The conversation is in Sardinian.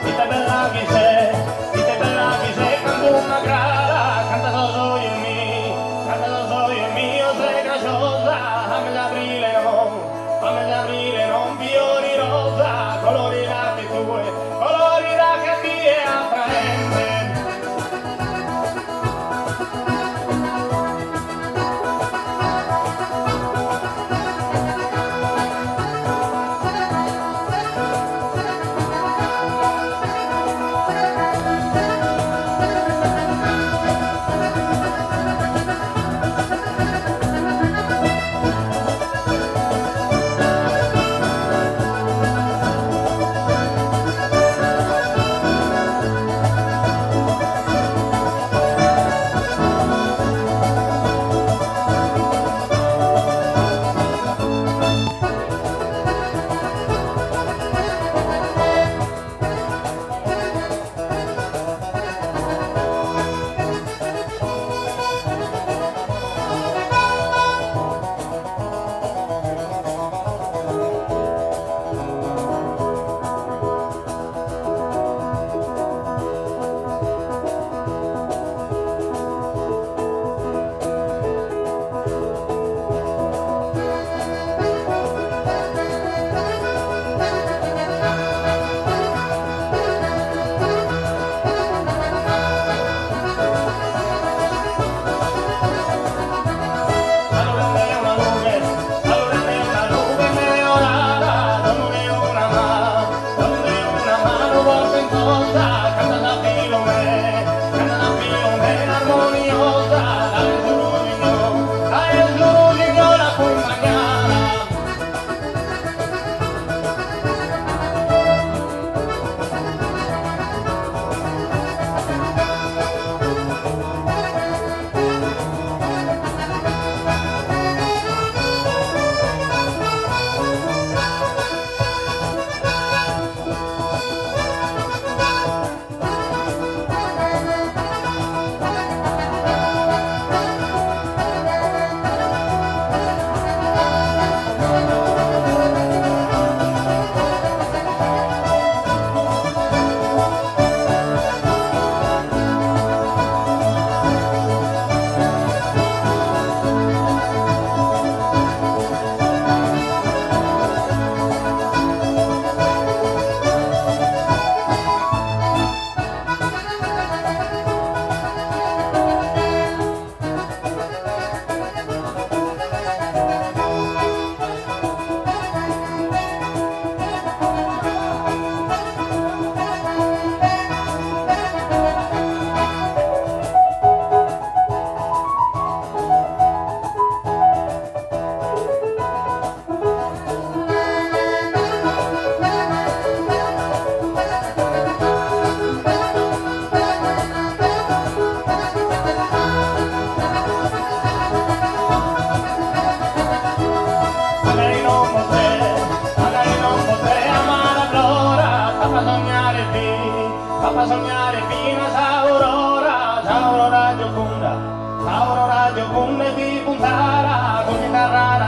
Ite bella chi ses, ite bella chi ses, cantu m'agradas, canta sos ojos mios, canta sos ojos mios ses grasciosa, a mes'abrile non, a mes'abrile non fiori rosa, colorirate tue, colorira che a tie atraente. Allurende una lughe, allurende una lughe meorada, donu de una manu, donu de una manu portentosa, canta sa Filumena, canta sa Filumena armoniosa, dae su rusignolu, dae su rusignolu acumpagnada. Magari non potrei, magari non potrei amare allora, t'apo a sognare t'apo a sognare fino a s'aurora, s'aurora giocunda, s'aurora giocunda e ti puntara, con chitarra.